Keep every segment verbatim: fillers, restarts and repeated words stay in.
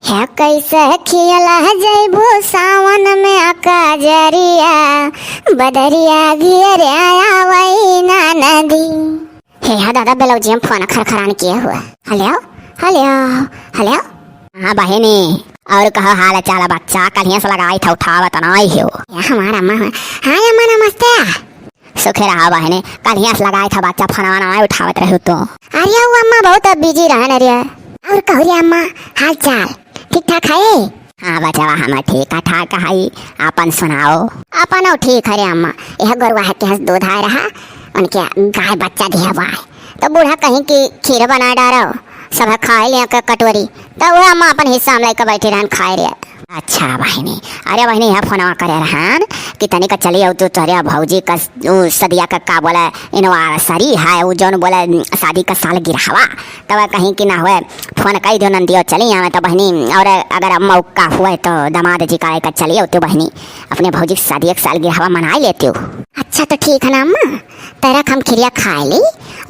हे कैसे खियला जैबू सावन में अकाजरिया, बदरिया घेरे आवई ना नदी। हे हा दादा, ब्लाउजिया में फोन खरखरान किए हुआ। हेलो, हेलो, हेलो। हाँ बहिनी, और कहो हाल चाल बच्चा, कल्हिया से लगाई था उठावत नाई हो। या हमारा अम्मा हुआ। हाँ अम्मा नमस्ते। सुखे रहा बहिनी, कल्हिया से लगाई था बच्चा, फोनवा नाई उठावत रहू तू। अरे वो अम्मा बहुत अब बिजी रहन रे। और कहू रे अम्मा, हाल चाल ठीक ठाक है? हाँ बचवा, हम ठीक ठाक हई, आपन सुनाओ। आपनो ठीक है रे अम्मा, यह गोरुआ है के हंस दूध आए रहा, उनके गाय बच्चा दिया हुआ है, तो बूढ़ा कहीं की खीर बना डारो, सब खाए लिया के कटोरी, तो वो अम्मा अपन हिस्सा हम लेके बैठे रहन खाए रे। अच्छा बहिनी, अरे बहिनी, यह फोनवा करे रहन कि तनिक चली आऊ तू तोहरे भौजी का उ सदिया का का बोले, एनिवर्सरी है, उ जौन बोले शादी का साल गिरहवा, तब कहीं कि ना हुए फोन कई दियो नंदियो चली आवे तो बहिनी, और अगर मौका हुए तो दामाद जी का लेकर चली आऊ तू बहिनी, अपने भौजी की शादी एक साल गिरहवा मनाई लेती हूँ। अच्छा तो ठीक है ना अम्मा, तेरा हम खिरिया खाए ली,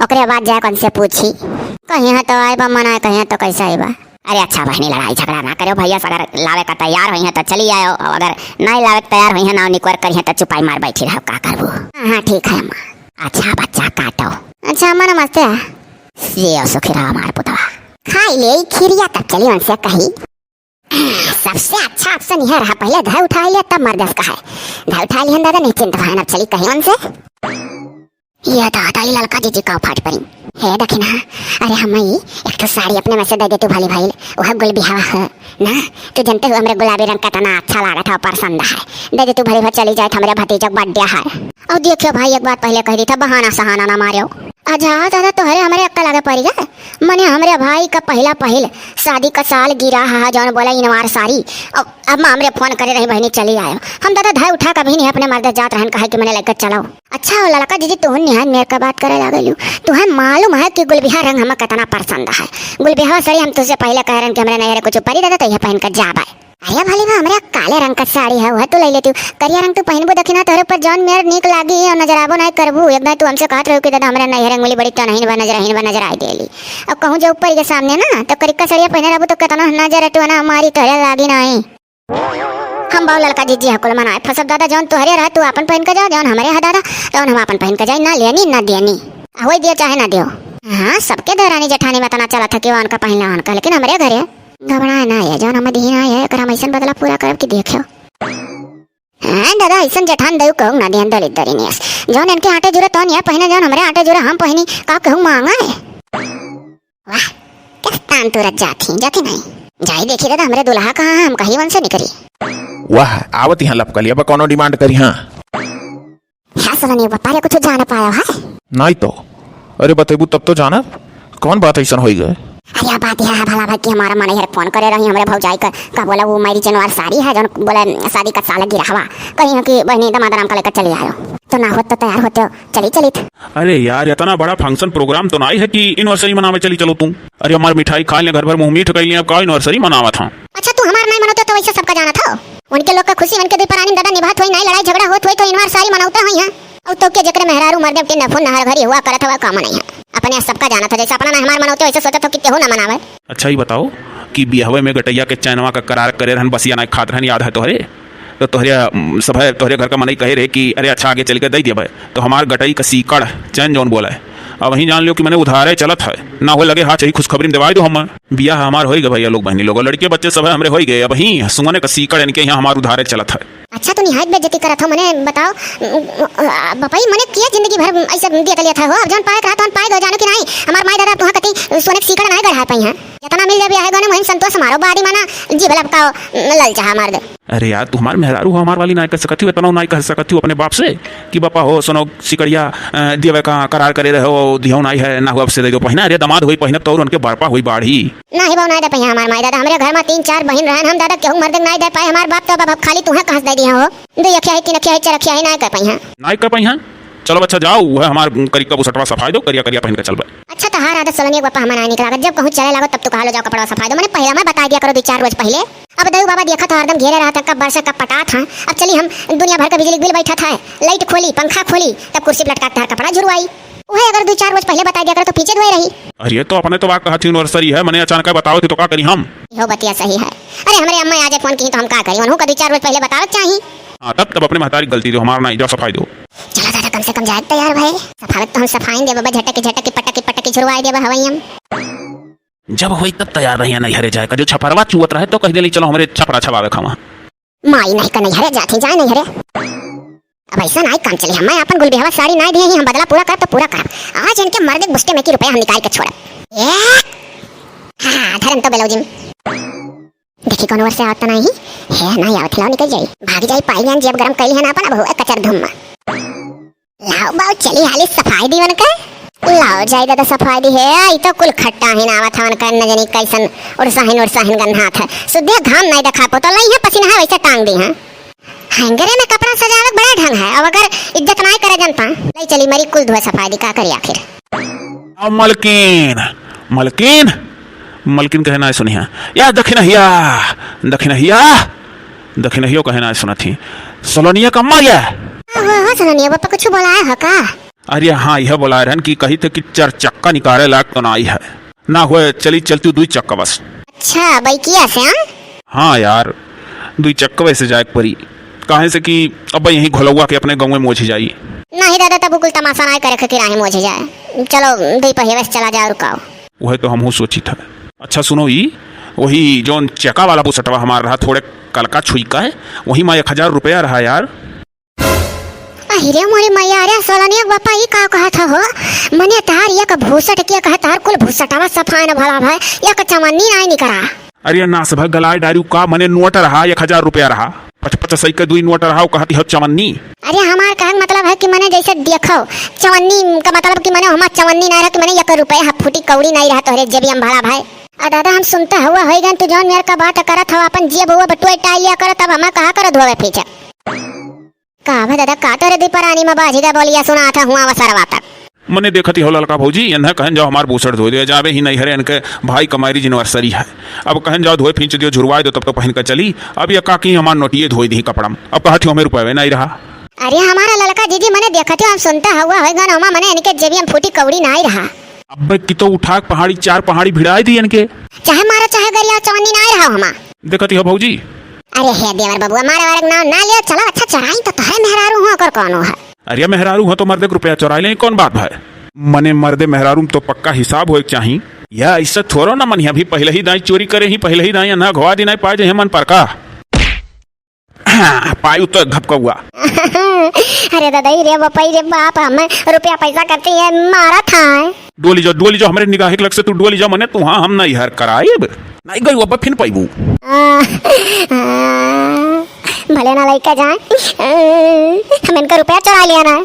ओकरे बाद जाए कौन से पूछी, कहीं है तो आए बा मनाए, कहीं है तो कैसे आए बा। अरे अच्छा बहिनी, लड़ाई झगड़ा ना करो, भैया से अगर लावे का तैयार होई है तो चली आयो, और अगर नहीं लावे का तैयार होई है ना निकोर करी है तो चुपाई मार बैठी रहो, का करबू। हाँ हाँ ठीक है अम्मा। अच्छा बच्चा काटो। अच्छा अम्मा नमस्ते। जियो सुखी रहो हमार पुतवा। खाई ले ई खिरिया तब चली उनसे कही। सबसे अच्छा ऑप्शन यह रहा, पहले धै उठा लिया तब मर्दस का है। धै उठा लिया दादा, नहीं चिंता भाई, अब चली कही उनसे। ये दादा, ये ललका जीजी का फाट पड़ी। हे दखिना, अरे हम ई एक ठो साड़ी अपने में से दे दे तू भली भइल, वह गुल बिहावा है ना, तू जनते हो हमरे गुलाबी रंग कितना अच्छा लागत है, पसंद है, दे दे तू भली भइल, चली जाए हमरे भतीजा का बर्थडे है। और देखियो भाई, एक बात पहले कह दी था, बहाना सहाना ना मारियो। अच्छा दादा, तोहरे हमरे अक्का लागे पड़ी गए, मने हमरे भाई का पहला पहिल शादी का साल गिरा है, जौन बोला एनिवर्सरी। अब, अब माँ हमरे फोन करे रही, बहिनी चली आयो। हम दादा धै उठा कभी नहीं अपने मर्द जात रहन, कहे कि मने लेकर चलो। अच्छा हो ललका जीजी, तू निहाय मेर का बात करे लागलू। तुहे मालूम है कि गुलबिहा रंग हमें कितना पसंद है। गुलबिहा साड़ी हम तुझसे पहले कह रहन कि हमरे नैहरे कुछ परी दादा तो यह पहन कर जाबे। अरे भली बा, हमरे काले रंग का साड़ी है, वह तू ले लेती हूँ। करिया रंग तू पहनबू दखिना, तोहरे ऊपर जौन मेर नीक लागी और नजर आबो नहीं करबू। एक दाई तू हमसे कहत रहू कि दादा हमरे नैहरे अंगुली बड़ी टनहीन बा, नजरहीन बा, नजराई देली। अब कहूँ जो ऊपर के सामने ना तो करिका साड़िया पहने रहबू तो कितना नजर अटुआ ना हमारी तोहरे लागी नहीं। हम बाऊ ललका जीजी हकुल मनाए फसब दादा, जौन तोहरे रहे तू आपन पहन के जा, जौन हमरे है दादा तौन हम आपन पहन के जाई, ना लेनी ना देनी। आ होई दियो चाहे ना दियो। हाँ, सबके देवरानी जेठानी में तना चलत है कि वो उनका पहनला उनका, लेकिन हमरे घरे घबराए ना है, जौन हम दीन आए है एकर हम ऐसन बदला पूरा करब कि देखियो। हाँ दादा, ऐसन जेठान दऊ कहूँ ना दिहन दलित दरिनियस, जौन इनके आटे जुरे तौन यह पहने, जौन हमरे आटे जुरे हम पहनी, का कहूँ मांगा है। वाह, किस तान तुरत जात ही, जात ही नहीं। जाई देखी दादा, हमरे दुल्हा कहाँ है, हम कहीं वन से निकली। वाह, आवत यहाँ लपकली, अब कौनो डिमांड करी, हाँ। हाँ, सलोनी बप्पा रे, कुछ जान पायो है? नहीं तो। अरे, बतेबू तब तो जानब, कौन बात ऐसन होई गए? अरे, बात यह है भला भाई कि हमारा मनई हर फोन करे रही, हमरे भौजाई का, का बोला, वो मैरिज एनिवर्सरी है, जौन बोला शादी का साल गिरहवा, कहीं कि बहनी दामाद राम का लेकर चली आयो, तो ना होत तो तैयार होते हो, चली चलित। अरे यार, इतना बड़ा function program तो नाई है कि anniversary मनावे चली चलो तू। अरे हमार मिठाई खा ले, घर भर मुंह मीठ कई ले, अब का anniversary मनावत हाँ? अच्छा, तू हमार नाई मनोते तो वैसे सबका जानत हो। उनके लोग का खुशी उनके दुई परानी दादा निभात होई, नाई लड़ाई झगड़ा होत होई तो anniversary मनौते होई हैं। और तो के जेकरे मेहरारू मर्दे टिंडा फुन नहर घरी हुआ करत हवा, का मनई है? अपने सबका जानत हो, जैसे अपना ना हमार मनौते वैसे सोचत हो कि केहू ना मनावे। अच्छा, ई बताओ कि बियाहवे में गटैया के चैनवा का करार करे रहन, बसिया नाई खात रहन, याद है तोहरे? तो तोहरे, अम, सभे तोहरे घर का मनई कहे रहे कि अरे अच्छा, आगे चल के दई देबे। तो हमार गटई का सीकड़, चैन जौन बोला है, अब वहीं जान लियो कि मने उधारे चलत है, ना हो लगे हाथ, यही खुशखबरी में देवाई दो हम। बियाह हमार होई गए भैया लोग, बहनी लोग, लड़के बच्चे सब हमरे होई गए, अब वहीं सुंगने का सीकड़ इनके यहाँ हमार उधारे चलत है। अच्छा, तू निहायत बेइज्जती करत हो, मने बताओ, अ, बपई, मने किया जिंदगी भर ऐसे दिया लिया था हो, अब जौन पाए का तौन पाए गए, जानो कि नहीं, हमार माई दादा तुहाँ कती सोने के सीकड़ नहीं गढ़ा पाई हैं, जितना मिल जाए बियाह गने, वहीं संतोष मारो, बारी माना, जी भला का ललचा हमार दे। अरे यार, तू हमार मेहरारू हो, हमार वाली नाय कह सकत हो, इतना नाय कह सकत हो अपने बाप से कि बापा हो, सुनो, सिकड़िया, अ, देवे का करार करे रहो, दिहो नाय है, ना हो अब से दे दो पहिना। अरे दामाद होई पहिनब तो और उनके बड़पा होई बाढ़ी। नाही बाऊ, नाय दे पहिया हमार माई दादा, हमरे घर में तीन चार बहिन रहन, हम दादा केहू मर्द नाय दे पाए, हमार बाप तो अब, अब खाली तुहे कहाँ से दे दिया हो, दो अखिया है, तीन अखिया है, चार अखिया है, नाय कर पहिया। नाय कर पहिया? चलो अच्छा जाओ, वह हमार करिका बुसटवा सफाई दो, करिया करिया पहिन के चलबे। अच्छा, तहार आदत सलोनी के बापा हमार नाय निक लागत, जब कहूँ चले लागो तब तू कहा लो जाओ कपड़ा सफाई दो, मने पहिला मैं बताई दिया करो दो चार रोज पहिले। अब दऊ बाबा देखत हो हरदम घेरे रहत हैं, कब बरसे कब पटात हैं। अब चली हम दुनिया भर का बिजली के बिल बैठत है, लाइट खोली, पंखा खोली, तब कुर्सी पे लटका के तहार कपड़ा झुरवाई। उहे अगर दो चार रोज पहिले बताई दिया करे तो पीछे धोए रही। अरे तो अपने तो बात कहा थी anniversary है, मने अचानक बताओ थी तो का करी हम? इहो बतिया सही है। त हमरे अम्मा आज फोन किहीं त हम का करी? उन्हों का दुइ चार रोज पहिले बतावक चाही। हाँ, तब, तब अपने महतारी क गलती देउ, हमार नाहीं, जाउ सफाइ देउ। चला दादा, कम से कम जाए तैयार भए। सफावत त हम सफाइन देबे, झटकी, झटकी, पटकी, पटकी झुरवाइ देबे हवई हम। जब होई तब तैयार रहिया नैहरे जाए का। जो छपरवा चुअत रहे तउ कहि देली, "चलो हमरे छपरा छवावे खावा।" माई नाहीं का नैहरे जात ही, जाए नैहरे। अब अइसा नाहीं काम चली, हम आपन गुलबिहवा साड़ी नाहीं दिहे ही, हम बदला पूरा करब त पूरा करब। आज इनके मर्दे क बुस्टे में की रुपया हम निकाल के छोड़ब। ए! हाँ, धरन तो ब्लाउज में। देखी कौनो ओर से आवत त नाहीं। हे, नाहीं आवत, लाओ निकल जाई। भाग जाई, पाई जान जेब गरम कइली है ना आपन, अब हुए कचर धुम्मा। लाओ बाऊ, चली हाली सफाई दी उनके। लाओ जाई दादा, सफाई दी है। ई तो कुल खट्टा ही ना आवत है उनका, न जानी कैसन उड़साहिन उड़साहिन गन्हात है। सुद्धे घाम नाहीं देखा पो तो लई है पसीना है वैसे टांग दी है। हैंगरे में कपड़ा सजावे क बड़ा ढंग है, अब अगर इज्जत नाहीं करे जनता, लई चली मरी कुल धोए सफाई दी, का करी आखिर। अब मलकिन, मलकिन, मलकिन कहे नाहीं सुनिहा। या दखिनहिया, दखिनहिया, दखिनहियो कहे नाहीं सुनत ही। सलोनिया क अम्मा या? हो, हो, सलोनिया बापा कुछ बोलाए हो का? अरे हाँ, यह बोलाए रहन कि कही थे कि चार चक्का निकाले लायक तो नाहीं है। ना होए, चली चलती दुई चक्का बस। अच्छा, बइकिया से, हाँ? हाँ यार, दुई चक्कवे से जाए के परी। काहे से कि अब यहीं घोलौआ के अपने गाँव में मोझ जाई। नाहीं दादा, तब कुल तमाशा नाहीं करे खातिर आहे मोझ जाए। चलो, दुई पहिया से चला जाए, रुकाओ। वह तो हमहू सोचित है। अच्छा सुनो, ई वही जौन चेका वाला बुसटवा हमार रहा, थोड़े कलका छुई का है, वही मा एक हजार रुपया रहा यार। अहिरे मोरे मैया, अरे सोलनिया के बापा, ई का कहत हो? मने तार एक भूसट के कहे तार कुल भूसटवा सफाइन भला भए, एक चवन्नी नाहीं निकरा। अरे नास भा गलाए डारू का, मने नोट रहा, एक हजार रुपया रहा, पच पच सही के दुई नोट रहा, उ कहती हो चवन्नी। अरे हमार कहे के मतलब है कि मने जैसे देखो, चवन्नी का मतलब कि मने हमार चवन्नी नाहीं रहा कि मने एक रुपया हा फूटी कौड़ी नाहीं रहा तोहरे जेबिया में भला भए। आ दादा, हम सुनता हुआ होई गन, तू जौन मेर का बात करत हो, अपन जेब हुआ बटुए टाई लिया करत, अब हमें कहा करत हुआ पीछे। का भा दादा, का तोरे दुई परानी में बाझी का बोलिया सुनात है हुआ वसरवा तक? मने देखती हो ललका भौजी, एन्हे कहन जाओ हमार बूसट धोए दे, जाबे ही नैहरे इनके भाई क marriage anniversary है। अब कहन जाओ धोए फींच दियो, झुरवाए दो, तब तो पहिन के चली। अब ये काकी हमार नोटिये धोए दी कपड़ा में। अब कहत ही हमें रुपये नहीं रहा। अरे हमारा ललका जीजी, मने देखती हो, हम सुनता हुआ होई गन, हमा मने इनके जेबिया में फूटी कौड़ी नहीं रहा। अब्बे की तो उठा के पहाड़ी, चार पहाड़ी भिड़ाई दी इनके। चाहे मारा, चाहे गरिया, चवन्नी नाहीं रहा हमा। देखती हो भौजी। अरे हे देवर बबुआ, मारे वारे के नाम ना लियो, चलो अच्छा चोराई तो तोहरे मेहरारू हो, ओकर कौनो है। अरे मेहरारू हो तो मर्दे के रुपया चोराई ले, कौन बात भाई? मने मर्दे मेहरारू में तो पक्का हिसाब होए के चाही। या ऐसा थोड़ो ना मन, अभी पहले ही दाई चोरी करे ही, पहले ही दाई अन्हा घवा दी नाहीं पाए जे मन पर का। हाँ, पायु तो घपकौआ। अरे दादा, ई रे बपई रे बाप, हमें रुपया पैसा करती है, मारा था। डोली जाओ, डोली जाओ, हमरे निगाह के लग से तू डोली जाओ, मने तू हाँ हम नहीं हर कराइब। नहीं गई वो फिन पैबू। आ, आ, भले ना लइका जाए, आ, हम इनका रुपया चोरा लिया ना।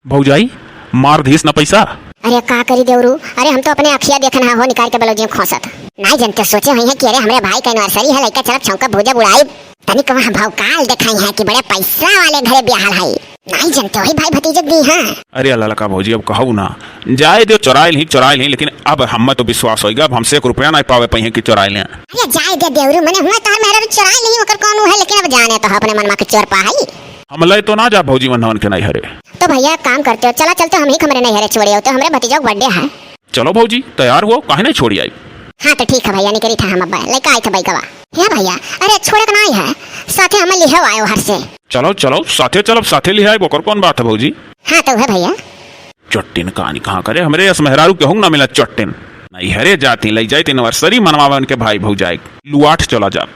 भौजाई, मार धीस न पैसा। अरे का करी देवरू, अरे हम तो अपने अखिया देखन हा हो निकाल के ब्लाउज में खोसत। नाई जनते सोचे होइहैं कि अरे हमरे भाई का anniversary है, लइका चरप छौंका भूजा बुड़ाई, तनिक वहाँ भौकाल देखाई है कि बड़े पैसा वाले घरे ब्याहल है। नाई जनते वही भाई भतीजे दी हाँ। अरे ललका भौजी अब कहू ना, जाए दो चोराइल ही, चोराइल ही, लेकिन अब हमें तो विश्वास होइगा, अब हमसे एक रुपया नाई पावे पइहैं कि चोराइल हैं। अरे जाए दे देवरू, मने हुआ तार मेहरा चोराइल ही, ओकर कौन है, लेकिन अब जाने तो अपने मन मा के चोर पाई। हम लय तो ना जा भौजी वन्हवन के नैहरे। तो भैया एक काम करते हो, चला चलते हम ही हमरे नैहरे छोड़े हो, तो हमरे भतीजा का birthday है। चलो भौजी, तैयार हुआ, काहे नहीं छोड़ी आई? हाँ तो ठीक है भैया, निकरी था हम अब, लेके आई थे बैगवा। हे भैया, अरे छोड़े के नहीं है, साथे हमें लिहे आयो हर से। चलो चलो, साथे चलब, साथे लिहे आइब, ओकर कौन बात है भौजी? हाँ तो है भैया। चट्टिन कहानी कहाँ करे, हमरे यस मेहरारू केहू ना मिला चट्टिन। नैहरे जाती, लई जाती anniversary मनवावे उनके भाई भौजाई। लुआठ चला जा।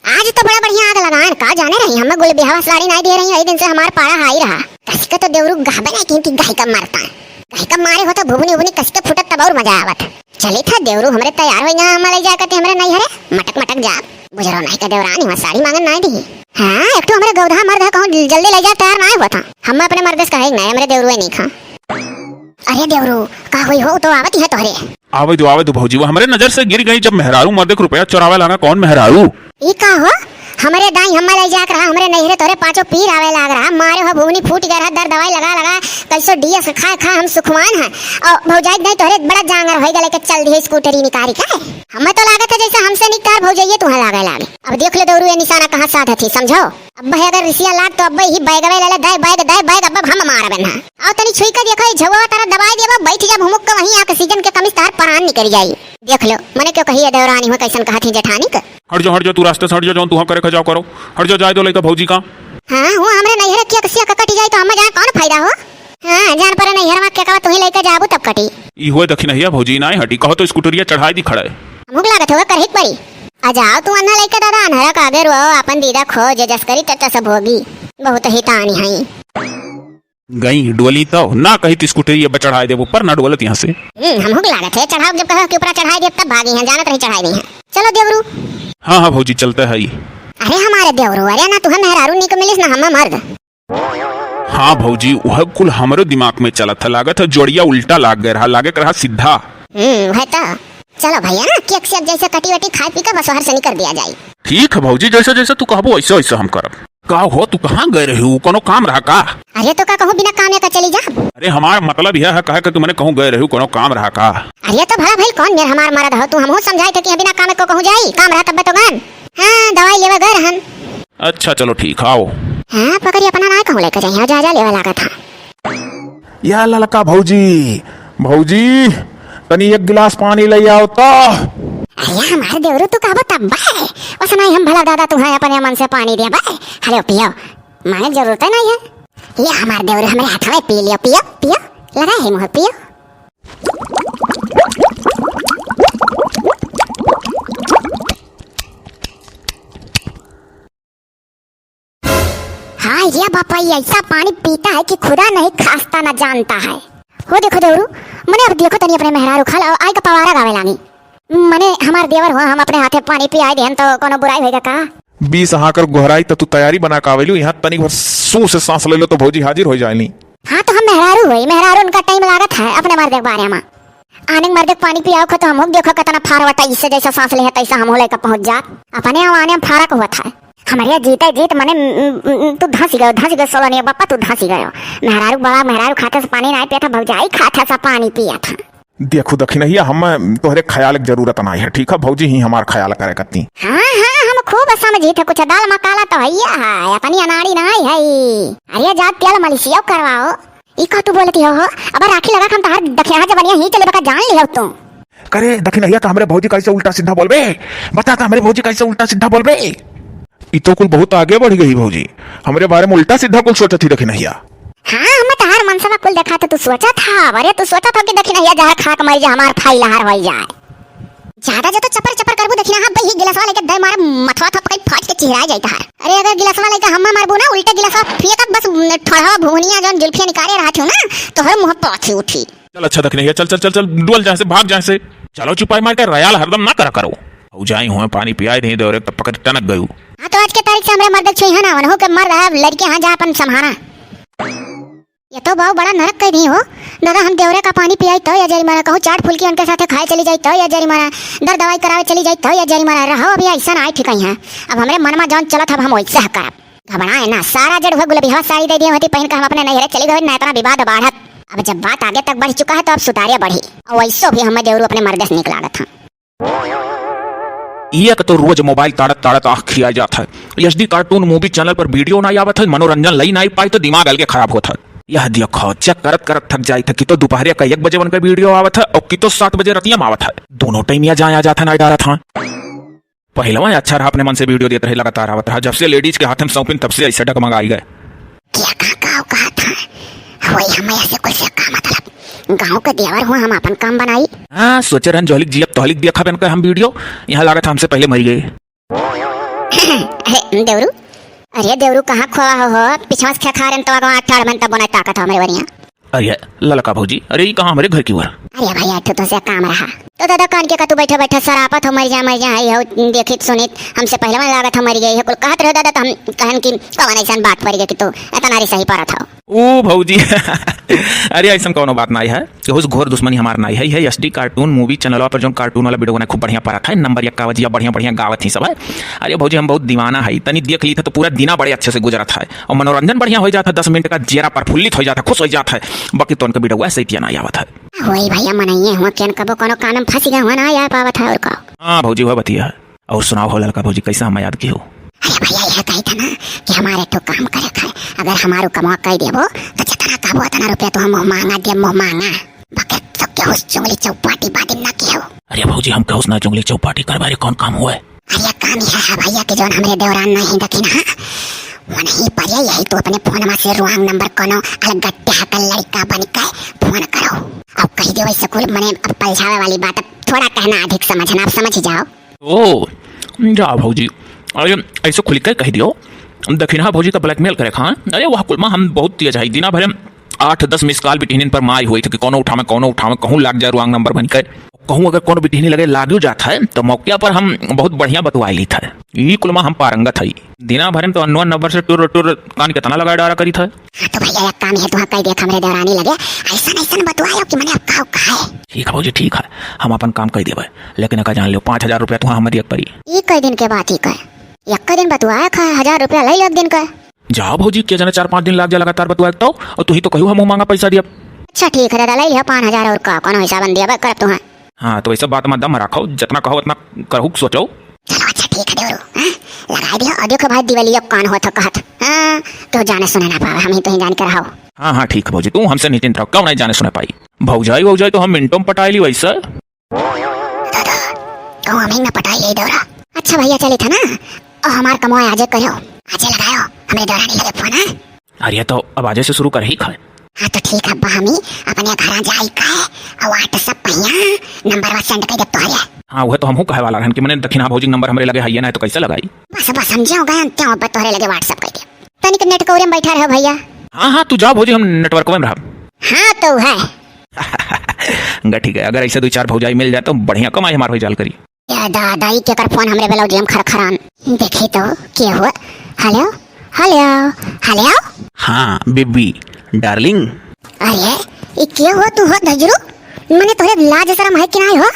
आज तो बड़ा बढ़िया आग लगान, का जाने रही, हमें गुल बिहावा साड़ी नाई दे रही, यही दिन से हमार पारा हाई रहा। कसी का तो देवरू गहबे नहीं किन कि गाय का मरता है, गाय का मारे होता भुबनी उबनी कसी का फुटत तब और मजा आवत। चली था देवरू, हमरे तैयार होइगा, हम लई जाए कते हमरे नैहरे, मटक मटक जा। बुजरो नाई का देवरानी वहाँ साड़ी मांगन नाई दी। हाँ, एक ठो हमरे गौधा मर्द है, कहूँ जल्दी लई जा, तैयार नाई हुआ था। हम अपने मर्द से कहे नहीं, हमरे देवरू नहीं खा। अरे देवरू, का हुई हो, तो आवत ही है तोहरे। आवे दो, आवे दो भौजी, वो हमरे नजर से गिर गई, जब मेहरारू मर्दे के रुपया चोरावे लाना, कौन मेहरारू? ई का हो? हमरे दाई हम्मा लइ जाक रहा, हमरे नैहरे तोहरे पाँचों पीर आवे लाग रहा, मारे हो भुवनी फूट गए रहा, दर दवाई लगा लगा, कैसो डीएस खाए खाए हम सुखवान हैं। और भौजाई दाई तोहरे बड़ा जांगर होइ गए, लेके चल दिए स्कूटरी निकारी का। हमें तो लागत है जैसे हमसे निक तार भौजाइये तुहाँ लागे लागे। अब देख ले देवरू ये निशाना कहाँ साधत ही, समझो। अब भाई अगर रिसिया लाग तो अब ही बैगवे ले ले, दे बैग, दे बैग, अब हम मारबे ना। आओ तनी छुई के देखो, ये झउआ तारा दबाई देबो, बैठ जा भुमुक के वहीं आके सीजन के कमीज तार परान निकल जाई। देख लो, मने क्यों कही है देवरानी हो, कैसन कहत ही जेठानी के। हट जा, हट जा, तू रास्ते से हट जा, जौन तुहाँ करे खजाव करो। हट जा, जाए दो लइका भौजी का। हाँ, वो हमरे नैहरे के अकसिया का कटी जाई तो हमें जाए कौन फायदा हो? हाँ, जान पर नैहरवा के कवा तुही लइका जाबू तब कटी। ई हुए दखिनहिया भौजी नाय हटी, कहो तो स्कूटरिया चढ़ाई दी खड़े। हमहू के लागत होगा करही के पड़ी। आ जाओ तू अन्हा लइका दादा, अन्हरा का आगे रो, अपन दीदा खो, जे जस करी तब तो सब होगी। बहुत ही तानी हई। गई डोली तो ना कही तो स्कूटरी अब चढ़ाई देबो, पर ना डोलत यहाँ से। हम्म, हमहू के लागत है, चढ़ाओ जब कहो कि ऊपरा चढ़ाई दे तब भागी हैं, जानत रही चढ़ाई दी हैं। चलो देवरू। हाँ, हाँ भौजी, चलते है। अरे हमारे देवरू, अरे ना तुहाँ मेहरारू निक मिलिस ना हमें मर्द। हाँ भौजी, वह कुल हमरो दिमाग में चलत है, लागत है जोड़िया उल्टा लाग गए रहा, लागे के रहा सीधा। हम्म, वह तो। चलो भैया ना, केक सेक जैसे कटी वटी खाए पी के बस ओहर से निकर दिया जाई। ठीक है भौजी, जैसे जैसे तू कहबो वैसे वैसे हम करब। का हो, तू कहाँ गए रहे हो, कोनो काम रहा का? अरे तो का कहूँ बिना कामे का चली जा? अरे हमार मतलब यह है, कहे के तू मने कहूँ गए रहे हो, कोनो काम रहा का? अरे तो भला भइल कौन मेर हमार मरद हो तू, हमहू समझाए थे कि बिना कामे को कहूँ जाई, काम रहा तब तो गन। हाँ, दवाई लेवे गए रहन। अच्छा चलो ठीक, आओ। हाँ, पकड़ी अपना ना कहूँ लेके जाई, हाँ, जा जा लेवे लागत है। या ललका भौजी, भौजी, तनी एक गिलास पानी ले आओ तो। अरे हमार देवरू तू कहबो तब बे। वैसे नहीं हम भला दादा तुहाँ अपने मन से पानी दे बे। हलो पियो, मांगे जरूरत नहीं है। ये हमार देवरू हमरे हाथ में पी लियो, पियो, पियो, लगा है मुँह, पियो। हाँ, ये बापा, ये ऐसा पानी पीता है कि खुदा नहीं खास्ता न जानता है। हो देखो देवरू, मने अब देखो तनी अपने मेहरारू खाल और आई का पवारा गावे लागी। मने हमार देवर हुआ, हम अपने हाथे पानी पियाए देहन तो कोनो बुराई होएगा का? बीस हाकर गोहराई तो तू तैयारी बना का आवेलू, यहाँ तनी भर सू से सांस ले लो तो भौजी हाजिर हो जाएली। हाँ, तो हम मेहरारू हुई, मेहरारू उनका टाइम लागत है अपने मर्दे के बारे में। आने के मर्दे के पानी पियाओ खो तो हमहू देखो कितना फारवटा, इससे जैसा सांस ले है तैसा हमहू लेकर पहुंच जात। अपने आने में फर्क होत है। हमरे जीते जीत मने, उम, उम, उम, तू धंसी गयो, धंसी गयो सोलनिया बापा, तू धंसी गयो। मेहरारू बड़ा, मेहरारू खाते से पानी नहीं पिया था, भौजाई खाते से पानी पिया था। देखो दखिनहिया, हम तोहरे ख्याल के जरूरत नहीं है, ठीक है भौजी ही हमार ख्याल करे करती। हाँ, हाँ, हम खूब समझी थे, कुछ दाल मकाला तो है, है, अपनी अनाड़ी नहीं है। अरे जा तेल मलिशियो करवाओ। ई का तू बोलती हो, हो? अब राखी लगा के हम तहार दखिनहा जवनिया ही चले बका जान लियो तू। करे दखिनहिया तो हमरे भौजी कैसे उल्टा सीधा बोलबे? बता तो हमरे भौजी कैसे उल्टा सीधा बोलबे? ई तो कुल बहुत आगे बढ़ गई भौजी, हमरे बारे में उल्टा सीधा कुल सोचत ही दखिनहिया। हाँ, हम तहार मनसवा कुल देखा तो तू सोचत हा, अरे तू सोचत हो कि दखिनहिया जहर खा के मर जा, हमार फाइल हार होई जाए। ज्यादा जो तो चपर चपर करबू दखिनहा, बही गिलासवा लेके दे मारे मथवा थप कहीं फाट के चिहराए जाई तहार। अरे अगर गिलासवा लेके हम्मा मारबू ना, उल्टे गिलासवा फेंकत बस ठोड़वा भुवनिया जौन जुल्फिया निकारे रहत हो ना, तोहर मुँह पाछे उठी। चल अच्छा दखिनहिया, चल, चल, चल, चल, डुअल जाए से, भाग जाए से। चलो चुपाई मार के रयाल हरदम ना करा करो। भौजाई हुए पानी पियाए नहीं दे और एक तो पकड़ टनक गयू। हाँ तो आज के तारीख से हमरे मर्द छुई है ना, वनहु के मर्द है, लड़के हाँ जा अपन संभारा। ये तो बाऊ बड़ा नरक कह दी हो। दादा हम देवरे का पानी पियाई तो या जरी मारा कहूँ चाट फुल्की उनके साथे खाए चली जाई तो या जरी मारा दर दवाई करावे चली जाई तो या जरी मारा रहो अभी ऐसा ना आई ठिकाई है। अब हमरे मन में जौन चलत अब हम वैसे ह करब। घबराए ना, सारा जड़ हुआ गुलबिहवा साड़ी दे दिए होती पहन के हम अपने नैहरे चली गए, ना इतना विवाद बाढ़त। अब जब बात आगे तक बढ़ चुका है तो अब सुतारिया बढ़ी। और वैसो भी हमें देवरू अपने मर्दे से निक लागत हैं। एक तो रोज मोबाइल ताड़त ताड़त आँख खिया जात है। एचडी कार्टून मूवी चैनल पर वीडियो ना आवत है, मनोरंजन लई ना पाई तो दिमाग अलगे खराब होत है। यह देखो, चेक करत करत थक जाई था कि तो दोपहरिया का एक बजे उनका वीडियो आवत है और कि तो सात बजे रतिया में आवत है। दोनों टाइम या जाया जात है ना डारत हाँ। पहलवा अच्छा रहा, अपने मन से वीडियो देत रहे, लगातार आवत रहा। जब से लेडीज के हाथ में सौंपिन, तब से ऐसे डगमगाई गए। क्या का, का, का था? होई हम ऐसे कुछ से का मतलब? गाँव के देवर हुआ, हम अपन काम बनाई। हाँ, सोचे रहन जोहलिक जियब तोहलिक देखा बेन के हम वीडियो, यहाँ लागत हमसे पहले मरी गए। अरे देवरू, अरे देवरू कहाँ खोवा हो, हो? पिछवा से खेखा रहन तो अगवा ठाड़ बन तब बनाए ताकत हो हमरे वरिया। अरे ललका भौजी, अरे ई कहाँ हमरे घर की ओर? अरे भैया, तू तो से काम रहा। तो दादा कान के का तू बैठे बैठे सरापत हो, मर जा मर जा, है हो देखित सुनित, हमसे पहले में लागत हो मर गई है, कुल कहत रहो दादा, तो हम कहन कि कवन ऐसन बात पड़ गई कि तू इतना रिसही परत हो। ओ भौजी, अरे ऐसन कौनो बात नाई है, केहू से घोर दुश्मनी हमार नाई है। है एसडी कार्टून मूवी चैनलवा पर जौन कार्टून वाला वीडियो बनाए खूब बढ़िया परत है, नंबर एक का वजिया बढ़िया बढ़िया गावत ही सब है। अरे भौजी हम बहुत दीवाना है, तनी देख ली था तो पूरा दिना बड़े अच्छे से गुजरत है और मनोरंजन बढ़िया हो जाता है, दस मिनट का जेरा प्रफुल्लित हो जाता है, खुश हो जाता है। बाकी तो उनका वीडियो ऐसे इतना आवत है। वही भैया मनइये हुआ केन कबो कोनो काम में फंस गए हुआ ना आ पावत है और का। हाँ भौजी वह बतिया है। और सुनाओ हो ललका भौजी, कैसा हम याद की हो? अरे भैया, यह कही था ना कि हमारे तो काम करे खाए, अगर हमारू कमा कह देबो तो जितना कहबो उतना रुपया तो हम मुँह मांगा दे, मुँह मांगा। बाकी तो केहू से चुंगली चौपाटी बादिम ना कियो। अरे भौजी, हम केहू से ना चुंगली चौपाटी करबे, अरे कौन काम हुए? अरे काम यह है भैया कि जौन हमरे देवरान नहीं देखी ना, वही पर ये यही तो अपने फोनमा से wrong number कोनो अलगट्टे हकल लड़का बन के फोन करो। अब कही देवे स्कूल मने अब पलझावे वाली बात, अब थोड़ा कहना अधिक समझना, अब समझ ही जाओ। ओ, जा भौजी, अरे ऐसे खुल के कह दियो, दखिनहा भौजी का ब्लैकमेल करे खान। अरे वह कुलमा हम बहुत तेज है, दिना भरे आठ दस मिस कॉल बिटिहनिन पर माई हुई थी कि कौनो उठावे, कौनो उठावे, कहूँ लाग जाए wrong number बन के। कहूँ अगर कौनो बिटिहनी लगे लागियो जात है तो मौके पर हम बहुत बढ़िया बतुआ ली था। ई कुलमा हम पारंगत है। दिना भरे में तो अननोन नंबर से टुर टुर कान कितना लगा डारा करी था। हाँ तो भैया एक काम है, तुहाँ कह देत हमरे देवरानी लगे ऐसन ऐसन बतुआयो कि मने अब का कहे। ठीक है भौजी, ठीक है, हम अपन काम कह देबे, लेकिन एका जान लियो पाँच हजार रुपया तुहाँ हमें दिए के पड़ी। ई कई दिन के बात ही कहे, एक दिन बतुआए खा हजार रुपया ले लो एक दिन का। जा भौजी, के जाने चार पाँच दिन लाग जा लगातार बतुआ तो, और तू ही तो कहू हम मांगा पैसा दिया। अच्छा ठीक है दादा, ले लिया पाँच हजार और का, कोनो हिसाब दिया करब तुहाँ। हाँ, तो वैसे बात में दम रखो, जितना कहो उतना करहु के सोचो। चलो अच्छा ठीक है देवरू, हाँ? लगाई दियो, और देखो भाई दिवाली अब कौन होत हो कहत, हाँ? तो जाने सुने ना पावे, हम ही तो ही जान के रहो। हाँ, हाँ, ठीक है भौजी, तू हमसे निश्चिंत रहो, क्यों नहीं जाने सुने पाई। भौजाई, भौजाई तो हम मिनटों में पटाई ली वैसे। दादा, कहूँ हम ही ना पटाई यही देवरा। अच्छा भैया चली था ना, और हमार कमवा आजे करो, आजे लगायो, हमरे देवरानी लगे फोन है। अरे तो अब आजे से शुरू कर ही खाए। हाँ तो ठीक है अब्बा, हम ही अपने घर जाई का और WhatsApp पे यहाँ नंबर वा सेंड कर दे तोहरे। हाँ, वह तो हमहू कहे वाला रहन कि मने दखिनहा भौजी नंबर हमरे लगे है ना, तो कैसे लगाई? बस बस, हम जो गए हम क्यों अब्बा तोहरे लगे WhatsApp कर दे। तनिक नेट कौरे में बैठा रहो भैया। हाँ हाँ, तू जाओ भौजी, हम नेटवर्क में रहब। हाँ तो है। ग-, ठीक है, अगर ऐसे दो चार भौजाई मिल जाए तो बढ़िया कमाई हमार हो जाल करी। या दादा, ई केकर फोन हमरे बेलौजियम खरखरान। देखी तो, के हो? हेलो, हेलो, हेलो। हाँ बेबी डार्लिंग। अरे, ई के हो तू हो धजरू? मने तोहरे लाज शरम है कि नाई हो?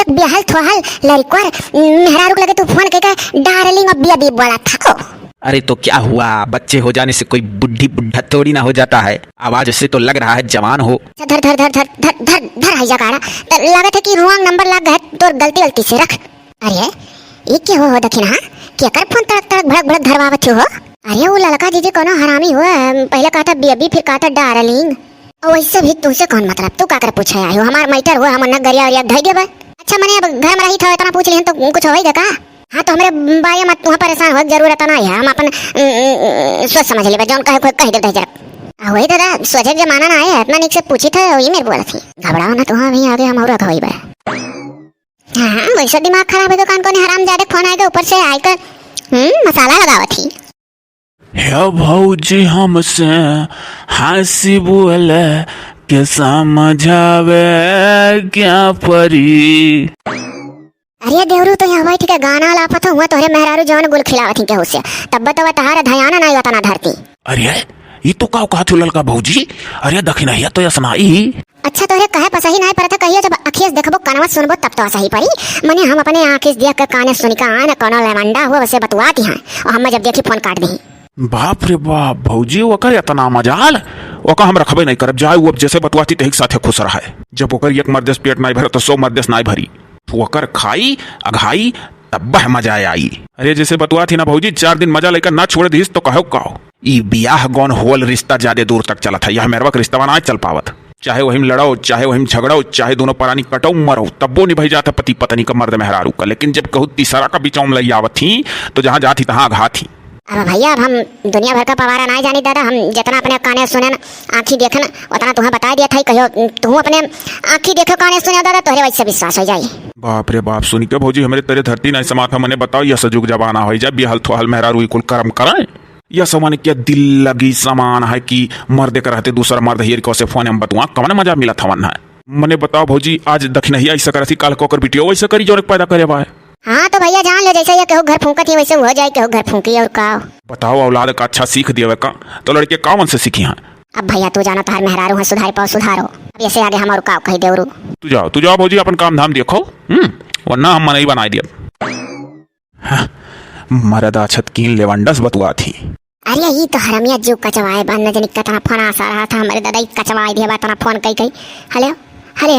एक बियाहल थोहल लड़कवा मेहरारू के लगे तू फोन करके डार्लिंग और बेबी बोला था को। अरे तो क्या हुआ, बच्चे हो जाने से कोई बुढ़ी बुढ़ा थोड़ी ना हो जाता है। आवाज से तो लग रहा है जवान हो। अच्छा, धर, धर, धर, धर, धर, धर, धर है जगाड़ा। त लागत है कि wrong number लाग गए तोर गलती गलती से रख। अरे, ये के हो, हो दखिनहा? केकर फोन तड़क तड़क भड़क भड़क धरवावत हो? अरे, वो ललका जीजी कोनो हरामी हो, पहले कहा था बेबी, फिर कहा था डार्लिंग। और वैसे भी तुमसे कौन मतलब, तू का कर पूछे आयो? हमार मैटर हो, हम उन्ना गरिया उरिया धई देबे। अच्छा, मने अब घर में रही था, इतना पूछ लिहन तो कुछ होई गा का? हाँ, तो हमरे बारे में तुहाँ परेशान हो जरूरत ना है, हम अपन, उम, उम, उम, सोच समझ लेबे, जौन कहे कोई कह देबे जरा। आ, वही दादा, सोचे के जमाना ना है, इतना निक से पूछी था, वही मेरे बोला थी। घबराओ ना, तुहाँ भी आगे हम और रखवाई बे। हाँ, हाँ, वैसे दिमाग खराब है तो कान कोने हरामजादे फोन आएगा, ऊपर से आएगा, हम्म, मसाला लगावत ही। हे भौजी, हमसे हंसी बोले के समझावे क्या परी। अरे देवरू, तो यहाँ बैठ के गाना लापत हो, हुआ तोहरे मेहरारू जवन गुल खिलावत ही केहू से, तब तो तहार ध्यान ना उतना धरती। अरे, ई तो का कहत हो ललका भौजी? अरे दखिनहिया तो असनाई। अच्छा, तोहरे कहे पसही नाय परत, कहियो जब अखिया से देखबो, कनवा सुनबो, तब तो असही परी। मने हम अपने आँखी से देख के, काने सुन के, आन कोनो लेवंडा हुआ, वैसे बतुआती हैं। और हम जब देखी, फोन काट दी। बाप रे बाप, भौजी, ओकर इतना मजाल, ओका हम रखबे नहीं करब, जाए वो अब जैसे बतुआती, तही के साथे खुश रहे। जब ओकर एक मर्दे से पेट नहीं भरे, तो सौ मर्दे से नहीं भरी। ठोकर खाई, अघाई, तब वह मजा आई। अरे, जैसे बतुआती ना भौजी, चार दिन मजा लेकर ना छोड़ दीस, तो कहो काओ। ई बियाह गौन होल रिश्ता ज्यादा दूर तक चलत है, यह मेहरवा के रिश्तवा ना चल पावत। चाहे वही में लड़ो, चाहे वही में झगड़ो, चाहे दोनों परानी कटो मरो, तब्बो निभाई जात है पति पत्नी का, मर्द मेहरारू का। लेकिन जब कहू तीसरा का बिचाव में लई आवत ही, तो जहाँ जात ही तहाँ अघात ही। अब भैया, अब हम दुनिया भर का पवारा ना जानी दादा, हम जितना अपने काने सुने न, आँखी देखे न, उतना तुहाँ बता दिया था, कहियो तू अपने आँखी देखो काने सुने दादा, तोहरे वैसे विश्वास हो जाई। बाप रे बाप, सुनी के भौजी हमरे तेरे धरती नहीं समात है, मने बताओ, यह सजुग जमाना हो जाए, बिहल थोहल मेहरारू ई कुल कर्म करें। यह समान के दिल लगी समान है कि मर्दे के रहते दूसरा मर्द हेर के उसे फोन में बतुआ, कवन मजा मिलत हवन है। मने बताओ भौजी, आज दखिनहिया ऐसा करत ही, काल कोकर बिटियो वैसा करी जौन पैदा करे बा। हाँ तो भैया जान ले, जैसे ये केहू घर फूंकत ही वैसे हो जाए, केहू घर फूंकी और का। बताओ औलाद का अच्छा सीख दियावे का, तो लड़के कावन से सीखी हैं। अब भैया तू जाना, तोहार मेहरारू हैं, सुधार पाओ सुधारो। अब ऐसे आगे हम और का कही देवरू। तू जाओ, तू जाओ भौजी, अपन काम धाम देखो। हम्म। वरना हम मनई बनाई दिया। हाँ, मरद आछत कीन लेवंडस बतुआ थी। अरे ई तो हरमिया जीव कचवाए बा, न जानी कितना फोन आसा रहा था हमरे दादा, ई कचवाए दिया बा इतना फोन कई कई। हेलो, हेलो।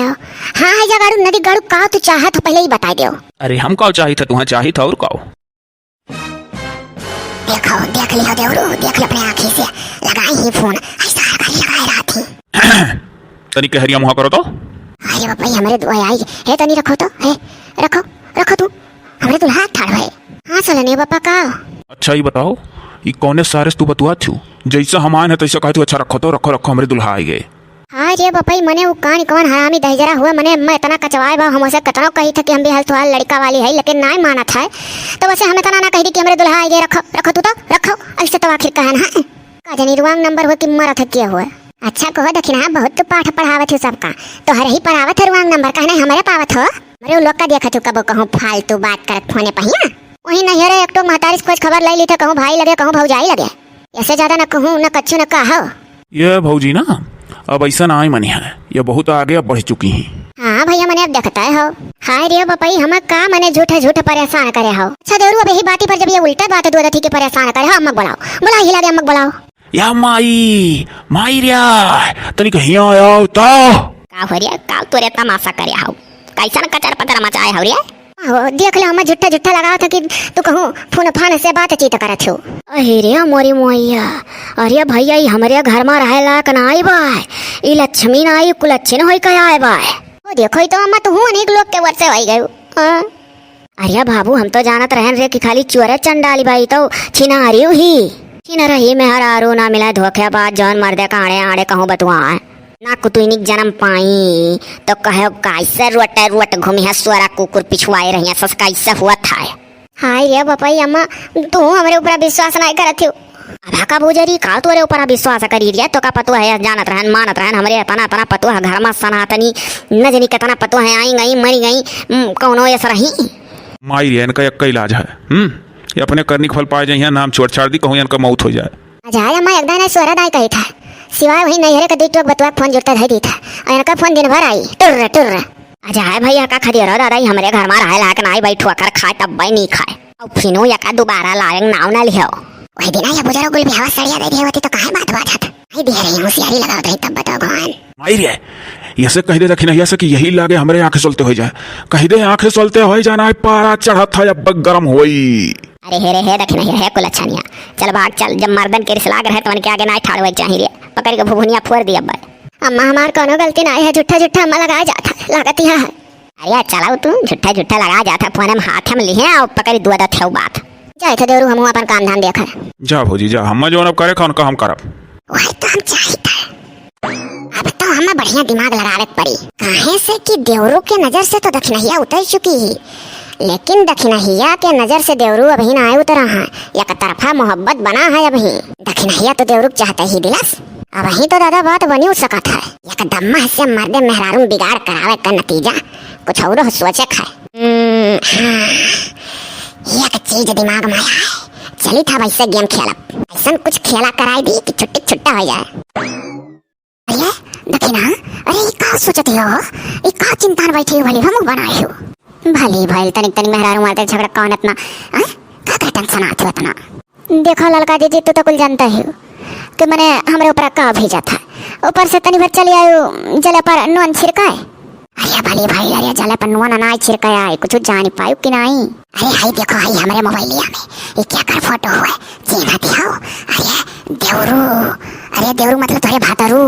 हाँ है जा गाड़ू, नदी गाड़ू का तू चाहत हो पहले ही बताई देओ। अरे हम का चाहित है, तुहाँ चाहित है और का? देखो, देख लियो देवरू, देख लियो अपने आँखी से, लगाई ही फोन, ऐसा हर घड़ी लगाए रहत ही। तनी कहरिया मुहा करो तो। अरे बापा, ये हमरे दुआ आई, हे तनी रखो तो, हे, रखो, रखो तू, हमरे दुल्हा ठाड़ भए। हाँ सलनिया बापा का? अच्छा ई बताओ, ई कौने सारे से तू बतुआ थू? जैसा हम आए हैं तैसा कहे तू, अच्छा रखो तो, रखो, रखो, हमरे दुल्हा आई गए। हाय रे बपई, मने उ कान कौन हरामी दहिजरा हुआ, मने मैं इतना कचवाए बा, हम उसे कतनो कही था कि हम भी हल तुहार लड़का वाली है, लेकिन नाय मानत है। तो वैसे हम इतना ना कह दी कि हमरे दुल्हा आइगे, रखो, रखो तू तो, रखो। ऐसे तो आखिर कहन है। का जानी wrong number हुआ कि मरत है किया हुआ। अच्छा कहो दखिना, बहुत तू पाठ पढ़ावत हो सबका, तोहरे ही पढ़ावत है wrong number, कहने हमरे पावत हो? मरे उ लोग का देखत हो कबो कहूँ फालतू बात करत फोने पहिया। वहीं नैहरे एक टोक महतारी से खोज खबर ले ली थे, कहूँ भाई लगे, कहूँ भौजाई लगे। ऐसे ज्यादा न कहूँ, न कच्छु, न कहो। ये भौजी ना, अब ऐसा ना आए मनी है, ये बहुत आगे अब बढ़ चुकी हैं। हाँ भैया, मने अब देखता है हो। हाय रे बपई, हम का मने झूठे झूठे परेशान करे हो। अच्छा देवरू, अब यही बाती पर जब ये उल्टा बात दो दथी के परेशान करे हो, अम्मा के बुलाओ, बुलाओ, हिला के अम्मा के बुलाओ। या माई, माई रे, तनिक हियाँ आओ तो। का हो रे, का तोरे तमाशा करे हो? कैसन कचर पचर मचाए हो रे? हो, देख ले, हमें झूठा झूठा लगावत है कि तू कहूँ फोन फान से बातचीत करत हो। अरे रे मोरी मोइया, अरे भैया, ई हमरे घर में रहे लायक ना आई बा, ई लक्ष्मी ना आई, कुलच्छिन होई के आए बा। ओ देखो, ई तो अम्मा तू हूँ अनेक लोग के वर्षे होई गयो। हाँ। अरे बाबू, हम तो जानत रहन रे कि खाली चोरे चंडाली बा, ई तो छिनारी ही। छिनरही मेहरारू ना मिले, धोखेबाज, जौन मर्दे का आड़े आड़े कहूँ बतुआ। ना कुतुइनिक जन्म पाई, तो कहे कैसे रोटे रोट घूमी है, सोरा कुकुर पिछुआए रही है, सस कैसे हुआ था। हाय रे बपई अम्मा, तू हमरे ऊपर विश्वास नहीं करत हो। अब का बुजरी का तोरे ऊपर विश्वास करी रे, तो का पतुआ है, जानत रहन, मानत रहन, हमरे इतना, इतना पतुआ है घर में सनातनी, न जानी कितना पतुआ है, आई गई, मरी गई, हम्म, कौनो ऐसा रही। माई रे, इनका एक इलाज है, हम्म, ये अपने करनी के फल पाए जाइए, नाम छोड़ छाड़ दी, कहूँ इनका मौत हो जाए। अजाय अम्मा एकदम ना सोरा दाई कही था, सिवाय वही नैहरे के दुई टोक बतुआ फोन जुड़ता धई दी था, और इनका फोन दिन भर आई, टुर्र, टुर्र। अजाय भैया का खदियो रहो दादा, ई हमरे घर में रहे लायक ना आई, बैठो कर खाए तब भाई नहीं खाए। और फिनो यका दोबारा लावे नाव ना लिहो। वही दिन ये बुजुर्ग गुल बिहावा सड़िया दे दिए होती तो काहे बात बात हत? आई दे रही होशियारी लगाओ तो तब बताओ भगवान। माई रे, ऐसे कह दे दखिनहिया से कि यही लागे हमरे आँखें सोलते हो जाए। कह दे आँखें सोलते हो जाना है, पारा चढ़त है अब गरम होई। अरे हे रे हे दखिनहिया हे कुलच्छनिया, चल भाग चल, जब मर्दन के रिस लाग रहे तो उनके आगे ना ठाड़ होए के चाहिए रे, पकड़ के भुभुनिया फोड़ दिया अब। अम्मा हमार कोनो गलती ना है, झूठा झूठा अम्मा लगा जात है, लागत ही है। अरे चलाओ तू, झूठा झूठा लगा जात है, फोन हम हाथ हम लिहे और पकड़ दुआ दत है बात। जाए थे देवरू, हम अपन काम धाम देखा। जा भौजी जा, हम जौन अब करे खान का हम करब। वही तो हम चाहित है। अब तो हमें बढ़िया दिमाग लगावे के पड़ी, काहे से कि देवरू के नजर से तो दखिनहिया उतर चुकी ही, लेकिन दखिनहिया के नजर से देवरू अभी ना आए उतरा है। एक तरफा मोहब्बत बना है अभी। दखिनहिया तो देवरू के चाहते ही दिलस। अब ही तो दादा बात बनी उठ सकत है। एकदम से मर्दे मेहरारू में बिगाड़ करावे का नतीजा कुछ और हो सोचे खाए। हम्म, हाँ। एक चीज दिमाग में आया है, चली था वैसे गेम खेलब, ऐसा कुछ खेला कराई दी कि छुट्टी छुट्टा हो जाए। अरे दखिना, अरे ई का सोचत हो? ई का चिंता में बैठे हो? भली हम बनाए हो। भली भइल, तनिक तनिक मेहरारू मारते झगड़ा कौन इतना, हाँ? का का टेंशन आत हो इतना? देखो ललका दीदी, तू तो कुल जानता ही हो कि मने हमरे ऊपर का भेजा था। ऊपर से तनी भर चली आयो, जले पर नून छिड़काए। अरे भली भाई, अरे जले पर नून ना छिड़काए आए, कुछ जानी पायु कि नहीं? अरे हाय देखो, हाय हमरे मोबाइलिया में ये क्या कर फोटो हुए, चीन्हा दिखाओ। अरे देवरू, अरे देवरू मतलब तोरे भातरू,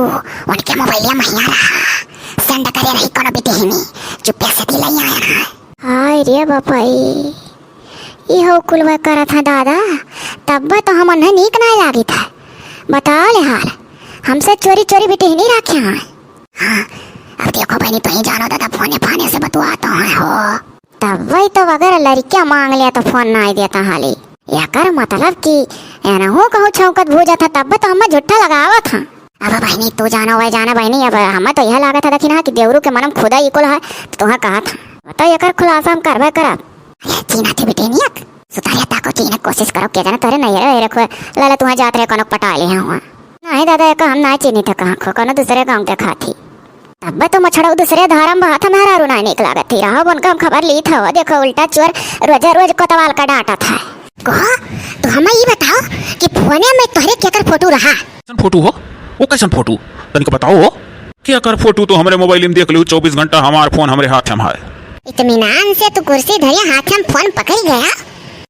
उनके मोबाइलिया में हिया रहा। सेंड करे रही कोनो बिटिहिनी, चुप्पे से दिलाई आया है। हाय रे बपई, ई हो कुल वह करत है दादा, तब तो हम उन्हें नीक नाय लागित है। बताओ ले हाल, हमसे चोरी चोरी बिटिहिनी राखे हैं। हाँ, अब देखो बहनी, तुहीं जानो दादा, फोने फाने से बतुआ तो है हो। तब वही तो वगैरह लड़किया मांग लिया तो फोन नाय देता हाली। एकर मतलब कि एनहू कहूँ छौकत भूजत है, तब तो हमें झूठा लगावत है। अब बहिनी, तू जानो वह जाना बहिनी, अब हमें तो यह लागत है, देखी ना, कि देवरू के मनम खुदा इकुल है, तो तुहा कहा था, तो एकर खुलासा हम करबे करब। अरे, चीन्हा थे बेटे नियक, सुतारिया ताको चीन्हे कोशिश करो, के जाने तोरे नहीं रे, रे खो, लाला तुहा जात रहे, कोनो पटा ले हुआ। नहीं दादा, एको हम ना चीन्ही थे कहाँ खो, कोनो दूसरे गाँव के खाथी। तब तो मछड़ऊ दूसरे धारा में बहात मेहरारू नाई नीक लागत ही रहा, उनका हम खबर ली था, देखो उल्टा चोर रोजे रोज कोतवाल का डांटत है। को, तो हमें ई बताओ कि फोने में तोहरे केकर फोटो रहा? कैसन फोटो हो? वो कैसन फोटो? तनिक बताओ हो। केकर फोटो तो हमरे मोबाइल में देख लियो, चउबीस घंटा हमार फोन हमरे हाथ में है। इत्मीनान से तू कुर्सी धरिया हाथ में फोन पकड़ गया?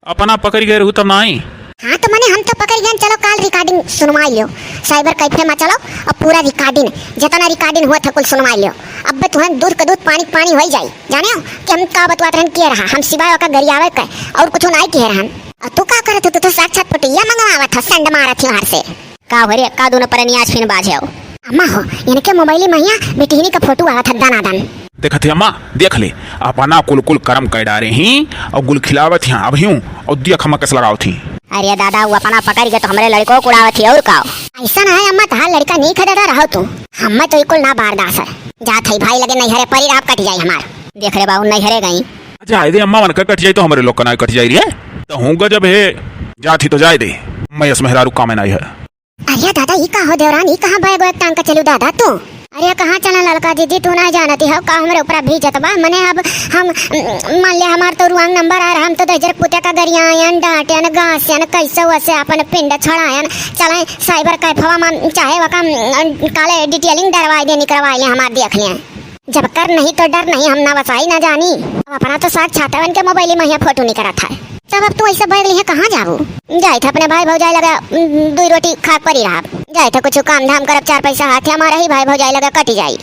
अपना पकड़ गए रहू तब नाई। हाँ, तो मने हम तो पकड़ गए, चलो काल recording सुनवाई लियो, cyber cafe में चलो और पूरा recording, जितना recording हुआ था कुल सुनवाई लियो। अब तुहन दूध का दूध पानी का पानी होई जाई, जाने हो कि हम का बतवात रहन किए रहा, हम सिवाय ओका गरियावे के और कुछ नाई किए रहन। और तू का करत हो? तू तो साक्षात पटिया मंगवावत हो, संड मारत ही बाहर से। का हो रे, का दोनों परनिया आज फिन बाजे हो? अम्मा हो, इनके मोबाइल में यहाँ बेटिहनी का फोटो आवत है दनादन। देखत ही अम्मा, देख ले, अपना कुल कुल करम कर डारे ही और गुल खिलावत यहाँ अब यूं और दिया खमा कस लगावत ही। अरे दादा, वो अपना पकड़ के तो हमरे लड़को को उड़ावत ही और का? ऐसा ना है अम्मा, तहार लड़का नीक है दादा, रहो तू। हमें तो इकुल ना बारदास है। जात है भाई लगे नैहरे परी रहा, कट जाई हमार। देख रे बाबू, नैहरे गई। जाए दे अम्मा, मन का कट जाई तो हमरे लोग का ना कट जाई रे। तो हूँ गजब है, जात ही तो जाए दे। मैं इस मेहरारू काम में नहीं है। अरे दादा, ई का हो देवरान, ई कहाँ बैग वैग टांग के चलू दादा तू? अरे कहाँ चला ललका जीजी, तू ना जानती हो का हमरे ऊपर भीजत बा? मने अब हम, मान ले हमार तो wrong number आ रहा, हम तो दहिजर पुते का गरियायन, डांटन, गासन, कैसे वैसे अपन पिंड छोड़ायन, चले cyber cafe वा में चाहे वका काले detailing डरवाई दे, निकरवाई ले, हमार देख ले। जब कर नहीं तो डर नहीं, हम ना वसाई ना जानी। अब अपना तो साक्षात है, उनके मोबाइल में यहाँ फोटो निकरत है। तब अब तू ऐसे बैग लिए कहाँ जाबू? जाए थे अपने भाई भौजाई लगा, उम, दुई रोटी खा के परी रहा। जाए थे कुछ काम धाम करब, चार पैसा हाथ हमारे ही भाई भौजाई लगा कट जाई।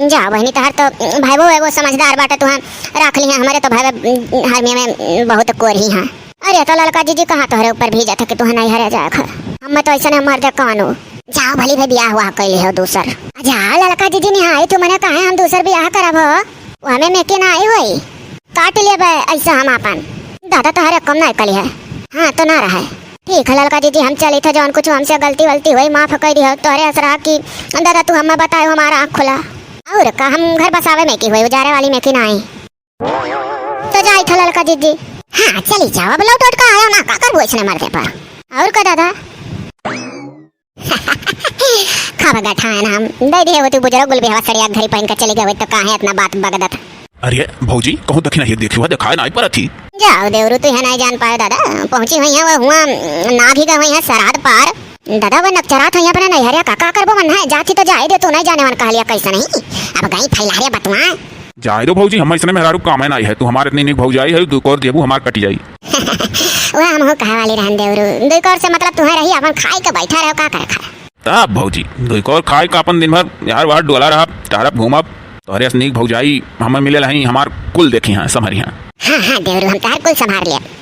जा बहनी, तहार तो, उम, भाई वो एगो समझदार बाटे, तुहाँ रख लिहा। हमारे तो भाई, उम, हर में, में बहुत कोर ही हाँ। अरे तो ललका जीजी कहाँ तोहरे ऊपर भीजत है कि तुहाँ नहीं हरे जाए खा? हम तो ऐसे नहीं मर दे कानू। जाओ भली भाई, बियाह हुआ कैले हो दूसर। जा ललका जीजी निहाई, तू मने काहे हम दूसर बियाह करब हो? वो हमें में के ना आई होई। काट लेबे ऐसा हम आपन। दादा तोहरे कम ना कली है। हाँ तो ना रहे। ठीक है ललका जीजी, हम चली थे, जौन कुछ हमसे गलती वलती हुई माफ कर दियो। तोहरे असरा की दादा तू हमें बतायो, हमारा आँख खुला। और का हम घर बसावे में की हुई, उजारे वाली में की ना आई। तो जाई था ललका जीजी। हाँ चली जाओ, अब लौट उठ का आयो ना, का करबो इसने मरते पर। और का दादा? खब गठान हम दे दिए होती बुजुर्ग गुल बिहवा सड़िया घरी पहन के चली गए तो काहे इतना बात बगदत? अरे भौजी, कहूँ दखिना ही देखी हुआ दिखाए ना परत ही। जाओ देवरू, तू है नहीं जान पाए दादा, पहुँची हुई है वो हुआ नाग ही गए हुई है सरहद पार। दादा वो नकचरात हुई अपने नैहरिया का, का करबो मन है, जाती तो जाए दे, तू नहीं जाने मन कहलिया कैसे नहीं, अब गई फैला रे बतुआ। जाए दो भौजी, हम इसने मेहरारू काम है नहीं है, तू हमारे इतनी निक भौजाई है, दो कोर देबू हमार कटी जाई। वह हम हो कहे वाली रहन देवरू, दो कोर से मतलब तुम्हें रही, अपन खाई के बैठा रहो, का करे खा। तब भौजी, दो कोर खाई का अपन दिन भर यार बाहर डोला रहा, टहरब घूमब, तोहरे से निक भौजाई हमें मिले रही, हमार कुल देखी हाँ, संभरी हाँ। हाँ, हाँ, देवरू, हम तोहर कुल संभार लेब।